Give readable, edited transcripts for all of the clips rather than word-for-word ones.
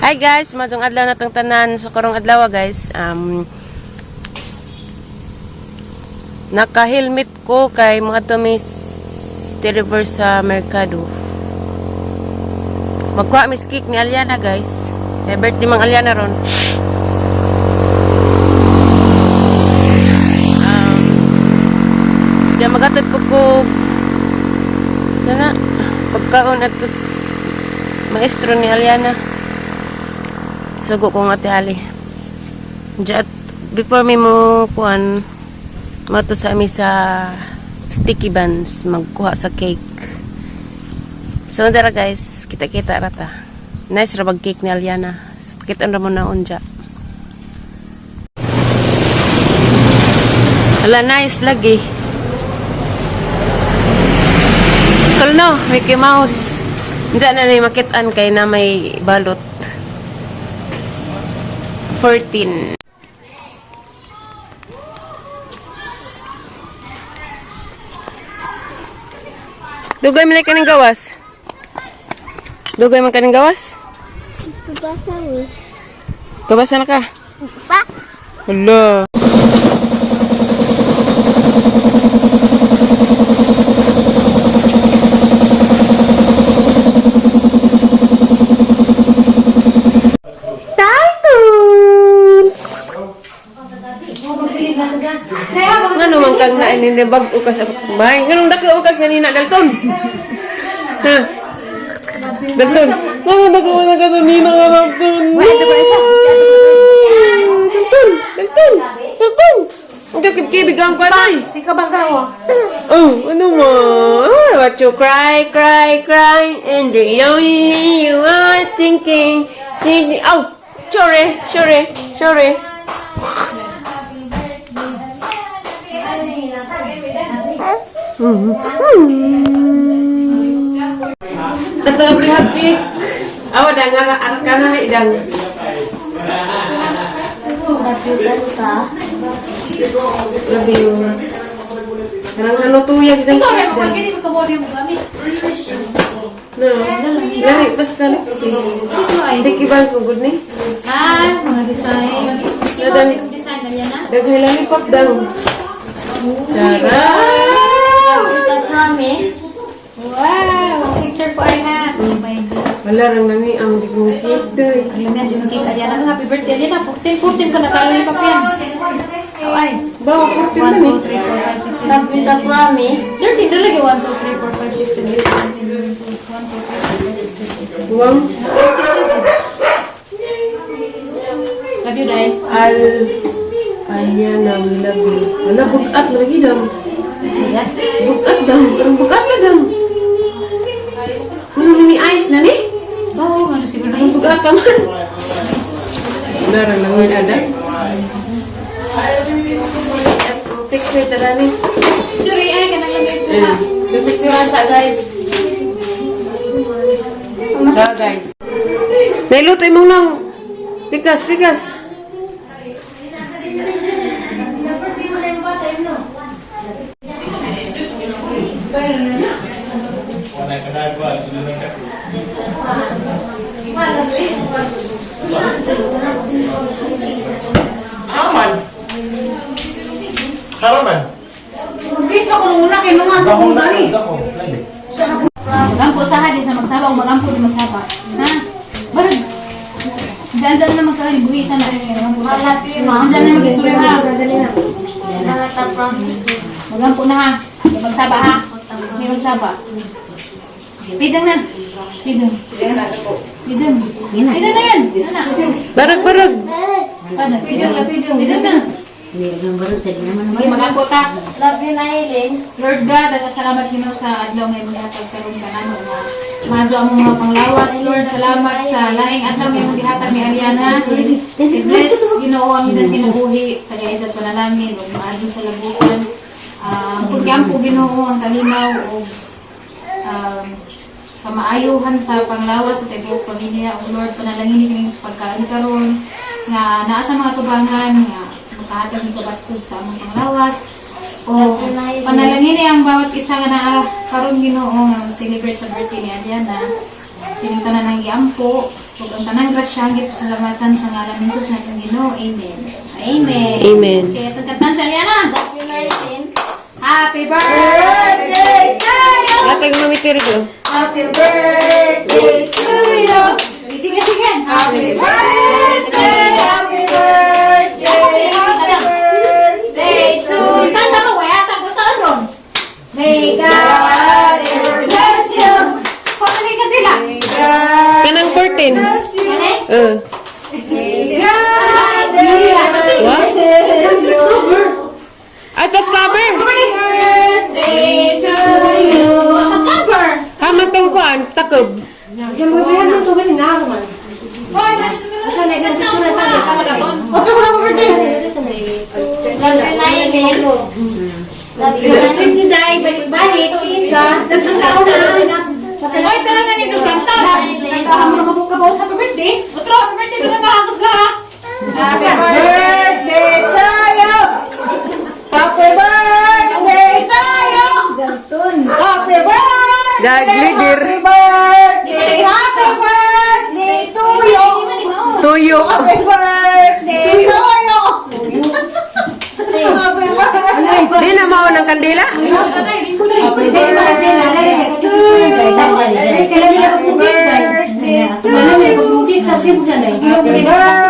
Hi guys, mazong adlaw na tong tanan. So karong adlaw guys, naka-helmet ko kay mga to mi deliver sa merkado. Magkuha mi cake ni Aliana, guys. Kay birthday mang Aliana ron. Diyan magatod po ko sana pagkaon at maestro ni Aliana. Sugo ko nga, Ate Ali. Diyan, before mi mo kuan mato sa ami sa Sticky Buns magkuha sa cake. So dara guys, kita-kita rata. Nice ra bag cake ni Aliana. So, pakita ra mo na unja. Hala, nice lagi. Cool no, Mickey Mouse. Diyan na may makitaan kay na may balot. 14. Dugay man kaning gawas. Dugay man kaning gawas? Pabasa mo. Kabasa na ka. Pa? Hala. Dalton! Ngano man kang naininibag o ka sa bahay? Nganong dako kag sanina, Dalton? Ha? Dalton, ngano dako na ka sanina nga, Dalton? Dalton! Dalton! Dalton! Ang kakibkibig ang panay. Sika bang kawo? Oh, ano mo? Oh, what you cry, cry, cry, and the lonely you are thinking, thinking. Oh, sorry, sorry, sorry. Tatang happy. Awa dang nga arkana na idang. Sa? Labi yung kanang ano tuyag dyan. Ikaw rin, kung ganito ka mo rin mo gamit. No. Lami, basta lipsi. Sino ay? Sticky buns mo good ni. Ah, mga design. Sino Dadan- yung design na yan, ah? Daghay lollipop daw. Tara! Sa promise? Wow! Picture ko ay ha. Oh my God. Wala rang nami ang di kong cake doy. Alam niya, si Magkita Ariana. Happy birthday, Ariana. 14, 14 ko nakalolipop yan. Oh, ay. Bawa, 14 1, na ni. 2, 3, 4, 5, 6, 7, Happy 8, sa promise? 13 na lagi. 1, 2, 3, 4, 5, 6, 7, 8, 9, 10, 11, 12, 1, 2, 3, 4, 5, 6, 7, 8. Buwang Love you, Day. Al Aliana, we love you. Wala, bugat lagi daw. Yeah. Bugat daw. Ang bugat na daw. Ano ni ice na ni? Oo, ano siguro na Ang bugat ka man. Wala rang nangin ada. Picture tara ni. Sorry, ay, kanang lamig ko ha. Picturean sa guys. Sa guys. Nailuto imong nang pikas, pikas. Aman. Haraman. Bisa ko nung una kay mga sa kong dali. Magampo sa di sa magsaba o magampo di magsaba. Ha? Barag. Diyan diyan na magkain buhi sa na rin. Diyan na mag-isuri ha. Sa promise. Magampo na ha. Di magsaba ha. Di magsaba. Pidang na. Pidang. Pidang. Pidang na yan. Ana. Barag, barag. Ano? Pidang. Pidang na. Okay, magampo ta. Love you, Nailin. Lord God, salamat Ginoo sa adlaw nga imong gihatag karon kanamo nga maadyo ang mga panglawas. Lord, salamat sa laing adlaw nga imong gihatag ni Ariana. I-bless Ginoo ang iyang kinabuhi, tagay sa panalangin ug maadyo sa labuhan. Um, Ginoo ang kalimaw ug kamaayuhan sa panglawas sa tibuok pamilya. O Lord, panalangin kini pagkaon karon nga naa sa mga tubangan nga makahatag ni kabaskog sa among panglawas. O panalangin ni ang bawat isa nga naa karon, Ginoo, nga celebrate sa birthday ni Ariana. Kining tanan ang giampo. Ug ang tanang grasya ang gipasalamatan sa ngalan ni Jesus na Ginoo. Amen. Amen. Amen. Okay, atong kantahan sa Aliana. Love you, Nailin. Happy birthday to you. Latag mami Tirgo. Happy birthday to you. Sige, sige. Happy birthday, happy birthday, happy birthday to you. Tanda mo, wala tag utaon ron. May God ever bless you. Kung ano yung kandila? Kanang 14. Ano? What? At tas cover. Birthday to you. Mag-cover. Haman tong kuan, takob. Hoy, Oto ko na birthday. Love you, Nailin. Love you, Nailin. Balik, sige ka. Hoy, talaga nito kanta. Kanta mo naman kung kabaw sa birthday. Otro, happy birthday talaga hagos ka ha. Happy Birthday tayo! Happy birthday tayo! Happy birthday! Dag leader. Happy birthday! Happy birthday to you! Tuyo. Happy birthday to you! Happy birthday Di na mao ng kandila? Happy birthday to you! Happy birthday to you! Happy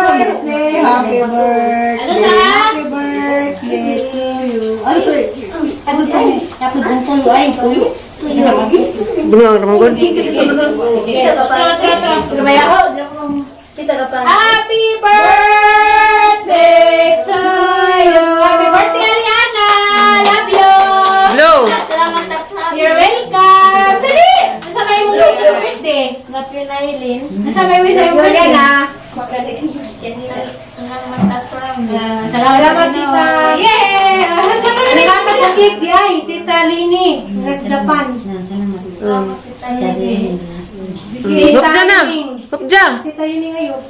birthday! Happy birthday! Ano sa ha? Happy birthday to you. Ano to? Ano to? Ano to? Ay, tuyo. Bungang ramgon. Otro, otro, otro. Happy birthday to you. Happy birthday, Ariana. Love you. Blow. Salamat at happy. You're welcome. Dali! Nasa may mo sa iyong birthday. Love you, Nailin. Nasa may mo sa iyong birthday. Salamat at promise. Ah, salamat, tita. Yeah! Ah, tsaka na Nakata sa cake di ay, Tita Lini, nasa Japan. Salamat, Tita Nailin. Hupja na. Hupja. Tita Lini ngayon.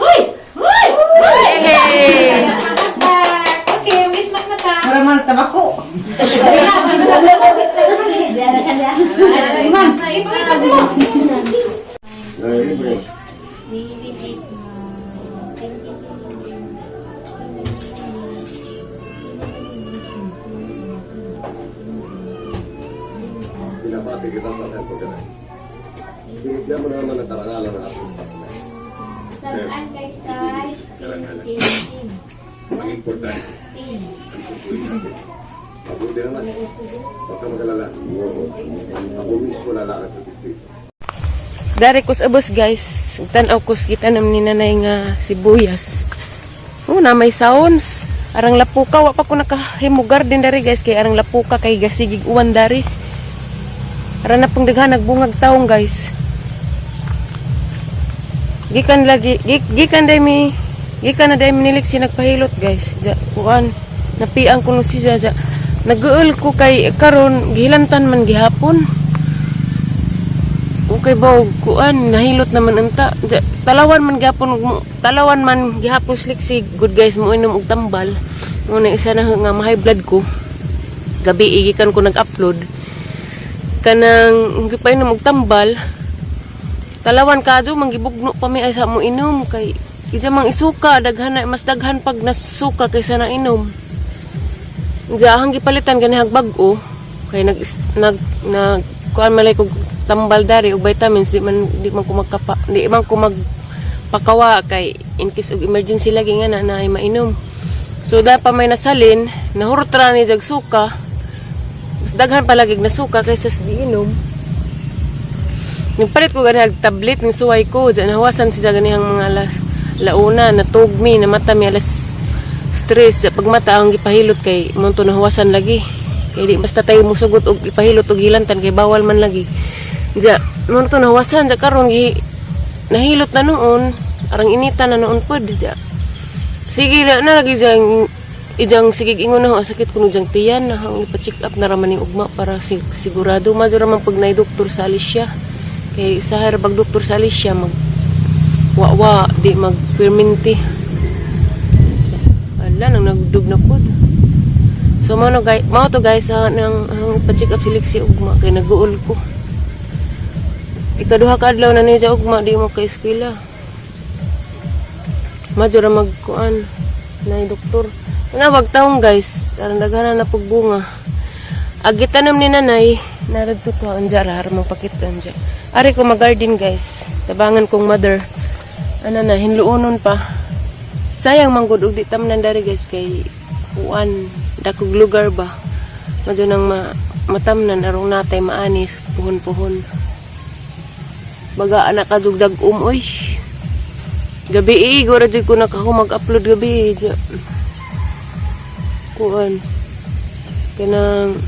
Uy! Uy! Uy! Hey! Okay, miss mak na ta. Mura man tabako. Ipag-miss mak mo. Pinapati kita sa tempo ka na. Binigyan mo naman ng karangalan ng ating pastor. Samaan kay Sai. Ang importante, ang tutuloy natin. Mabuti naman. Huwag kang mag-alala. Ako mismo lalakad sa distrito. Dari kus abos, guys. Tan-aw kus gitanom ni nanay nga sibuyas. Oh, na may sounds. Arang lapuka wa pa ko nakahimo garden dari, guys, kay arang lapuka kay gasigig uwan dari. Ara na pong daghan nagbungag taong, guys. Gikan lagi gikan day mi gikan na day mi nilik si nagpahilot, guys. Ja, kuan napiang kuno si Jaja. Naguol ko kay karon gihilantan man gihapon. Okay ba og kuan nahilot naman unta. Talawan man gihapon talawan man gihapon sliksi good, guys, mo inom og tambal. Mo na isa na nga ma-high blood ko. Gabi igikan ko nag-upload. Kanang gipainom og tambal. Talawan kadyo manggibugno pa mi ay sa mo inom kay isa mang isuka daghan na, mas daghan pag nasuka kaysa na inom. Diya ang gipalitan gani bag-o kay nag nag nag kuan malay kog tambal dari og vitamins, di man ko magkapa, di man ko magpakawa kay in case og emergency lagi nga na naay mainom. So da pa may nasalin, nahurot ra ni jag suka. Mas daghan pa lagi nasuka kaysa sa giinom. Nagpalit ko gani og tablet ning suway ko, diyan nahawasan siya ganihang mga alas launa natug mi, namata mi alas stress sa pagmata ang gipahilot kay mo to nahuwasan lagi. Kay di basta tayo musugot og ipahilot og hilantan kay bawal man lagi. Diya, mo to nahuwasan diya karon gi nahilot na noon, arang inita na noon pod diya. Sige na, na lagi siyang ijang sige ingon na ho, sakit kuno jang tiyan na ang ipa-check up na raman ning ugma para sigurado madyo raman pag nay doktor sa Alicia kay sa bag doktor sa Alicia mag wa di mag perminti. Ala nang nagdug na pod. So mao no guys, mao to guys, ha, nang ang ipa-check up si Lexi ugma kay naguol ko. Ikaduha ka adlaw na niya ugma di mo ka eskwela. Madyo ra magkuan na doktor. Wag taong guys, aron daghan na pagbunga. Agi tanom ni nanay, naradto to anja ra aron mapakita anja. Ari ko mag-garden guys. Tabangan kong mother. Ana na hinluonon pa. Sayang manggod og di tamnan dari guys kay kuan dakog lugar ba. Madyo nang matamnan arong natay maanis puhon-puhon. Baga anak kadugdag umoy. Gabi eh, gora jud ko nakako mag-upload gabi eh. Kuan. Kanang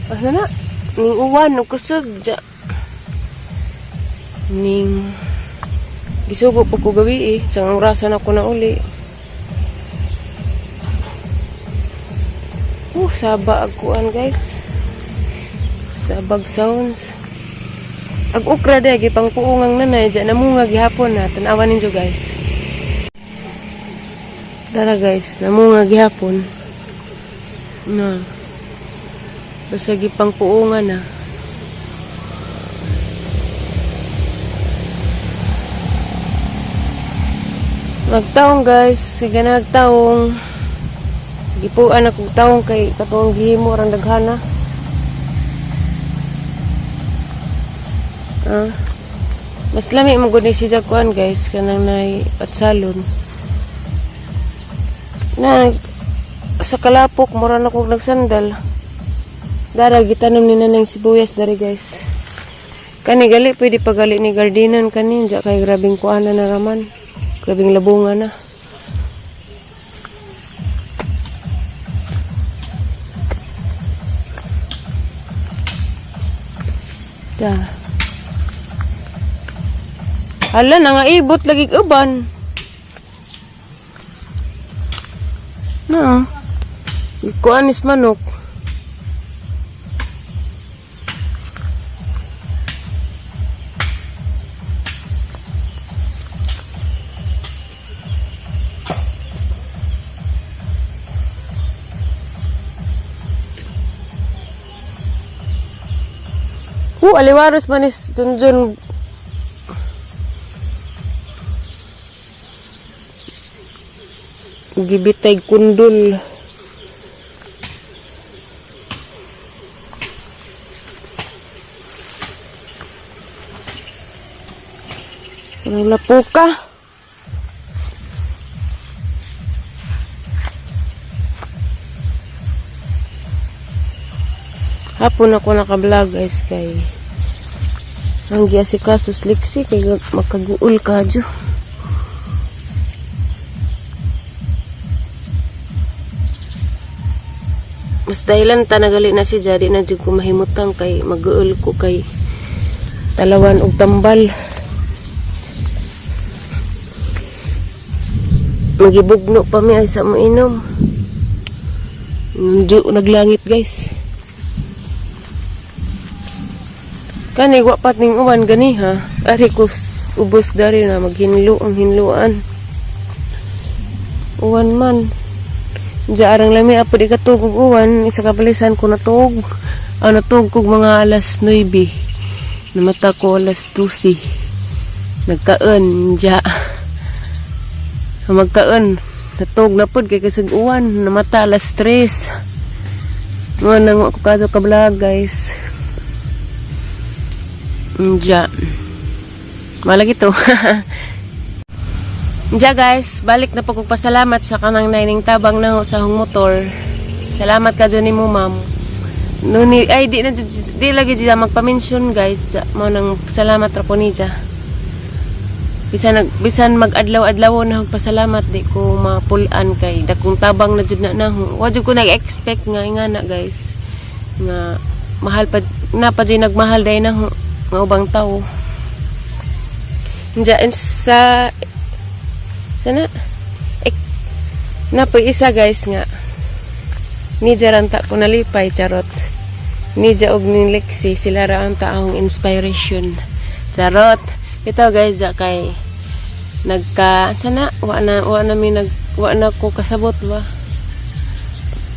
asa na? Ning uwan ug kusog ja. Ning gisugo po ko gabi eh. Sa orasan ako na uli. Saba ag kuan guys. Sabag sounds. Ag okra day gipang puungang nanay dyan namunga gihapon na tan-awan ninyo guys. Tara guys, namunga gihapon. Na. Basta gipang puungan na. Magtaong guys, sige na nagtaong. Gipuan ako taong kay katong gihimo rang daghana. Ah. Mas lami mo gud ni siya kuan guys kanang nay patsalon. Na sa kalapok mura na kog nagsandal. Dara gitanom ni nanay sibuyas dari guys. Kani gali pwede pagali ni gardinan kani ja kay grabing kuan na raman. Grabing labunga na. Da. Hala, nangaibot lagi uban. Na. Ikuan is manok. Aliwaros manis junjun. Gibitay kundol. Wala po ka. Hapon ako naka-vlog guys kay ang giasikaso liksi kay makaguol ka dyo. Mas dahilan ta nagali na si Jadi na jud ko mahimutang kay maguol ko kay talawan og tambal. Magibugno pa mi ay sa mo inom. Nandyo naglangit guys. Kani wa pat ning uwan gani ha. Ari ko ubos dari na maghinlo ang hinloan. Uwan man. Diya arang lami apo di katug og uwan isa ka balisan ko natug. Ah, natug kog mga alas 9. Namata ko alas 12. Nagkaon diya. Magkaon. Natug na pod kay kasig uwan. Namata alas 3. Mo nang wa ko kaso ka vlog guys. Diya. Malagi to. Diya guys, balik na po kong pasalamat sa kanang naining tabang na sa hong motor. Salamat ka dyan ni mo, ma'am. Nuni, ay, di na di lagi siya magpa-mention guys. Mo nang salamat ra ko niya. Bisan mag-adlaw-adlaw na akong pasalamat di ko mapulan kay dakong tabang na jud na naho. Wa jud ko nag-expect nga nga na guys. Nga mahal pa na pa jud nagmahal dai naho nga ubang tao. Diya sa sana ek, na po isa guys nga ni ranta ko nalipay charot. Ni og ni Lexi sila ra ang taong inspiration. Charot. Ito guys ja kay nagka sana wa na mi nag wa na ko kasabot ba.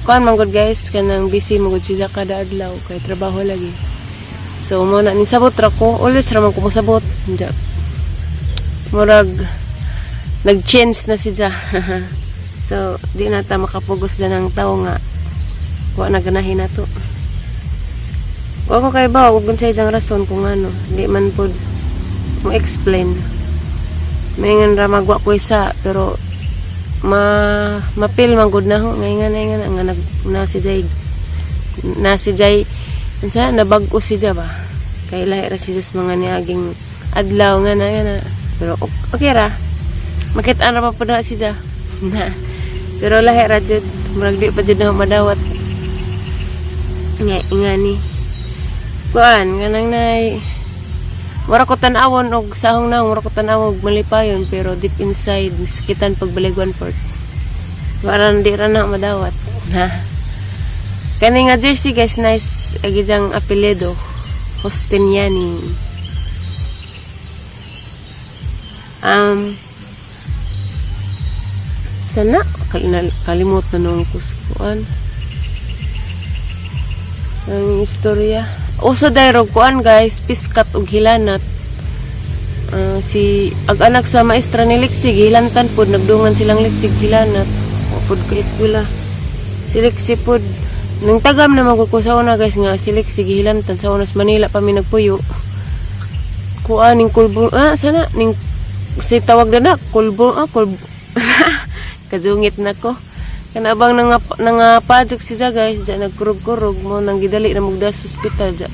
Kuan man gud guys kanang busy mo gud sila kada adlaw kay trabaho lagi. So mo na ni sabot ra ko, always ra man ko mosabot. Diya. Murag nag-change na siya. So di na ta makapugos na ng tao nga wa na ganahin nato. Wa ko kay ba ug unsay isang rason kung ano, di man pud mo explain. Maingon ra magwa ko isa, pero ma mapil man gud na ho ngayon nga nga nag na si Jay, na si Jay unsa nabag-o siya ba, kay lahi ra siya sa mga niaging adlaw nga na. Pero okay ra, makita ra pa pud na siya na, pero lahi ra jud, murag di pa jud na madawat nga ingani kuan kanang nay. Mura ko tan-awon og sahong na, mura ko tan-awon og malipayon, pero deep inside sakitan pagbaligwan port. Waran di ra na madawat. Na. Kani nga jersey, guys, nice agi jang apelyido. Hostiniani. Sana kalimot na nung kuskuan. Ang istorya. Uso dayrog kuan, guys, piskat ug hilanat. Ah, si ag anak sa maestra ni Lexi gihilantan pod, nagdungan silang Lexi hilanat. Wa pod ka eskwela. Si Lexi pod nang tagam na magud ko sa una, guys, nga si Lexi gihilantan sa una sa Manila pa mi nagpuyo. Kuan ning kulbo, ah, sana ning si tawag na na kulbo, ah, kulbo. Kajungit na ko. Kana bang nangapajok siya, guys, dya nagkurog-kurog mo nang gidali na mugda sa ospital dya.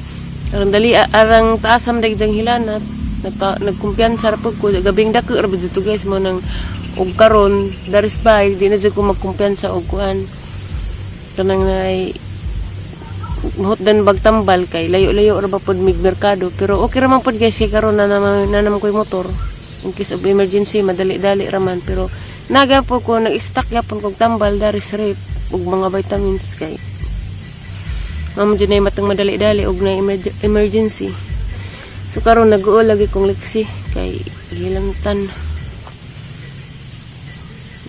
Arang dali arang taasam dag jang hilanat. Nagkumpiyansa ra pud ko gabing dako ra dito, guys, mo nang og karon daris ba di na jud ko magkumpiyansa og kuan. Kanang nay mahutdan bagtambal kay layo-layo ra ba pod mig merkado, pero okay ra man pod, guys, kay karon na naman ko'y motor in case of emergency, madali-dali ra man. Pero naga po ko nag-stock yapon kog tambal dari sa rep ug mga vitamins kay mamo jud na matang madali-dali og na emergency. So karon nag-uol lagi kong Lexi kay hilantan.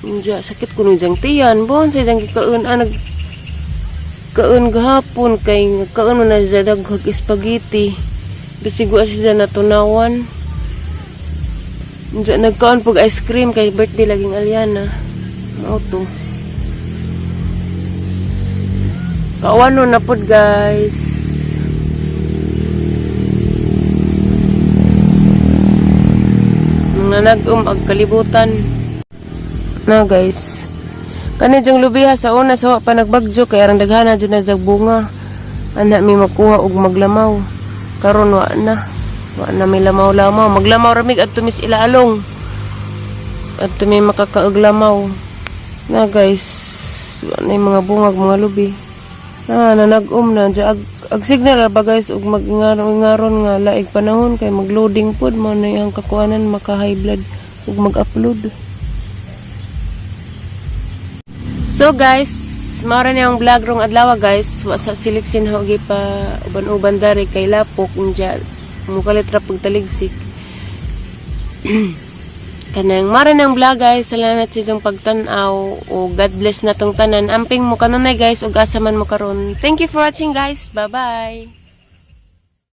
Unja, sakit ko nung jang tiyan bon sa jang gikaon, ah, nag kaon gahapon kay kaon man na siya daghag spaghetti, bisig wa siya natunawan. Unja, nagkaon pag ice cream kay birthday laging Aliana. Mao to. Kaawano na pod, guys. Mga nag-um ag kalibutan. Na, guys. Kani jang lubiha sa una sa wa pa nagbagyo kay arang daghana jud na jag bunga. Ana mi makuha og maglamaw. Karon wa na. Wa na may lamaw-lamaw. Maglamaw ra mig adto mis ilaalong. Adto mi makakaog lamaw. Na, guys. Wa na yung mga bungag mga lubi. Na nanag-um na dya. Ag signal ra ba, guys, og mag-ingaron nga laig panahon kay mag-loading pod mo na iyang kakuanan, maka high blood ug mag-upload. So guys, mao ra ni ang vlog rong adlaw, guys. Wa sa siliksin ho pa uban-uban dari kay lapok unya mukalit ra pagtaligsik. Kanang mao ra nang vlog, guys. Salamat sa inyong pagtan-aw o God bless na tong tanan. Amping mo kanunay, guys, ug asa man mo karon. Thank you for watching, guys. Bye-bye.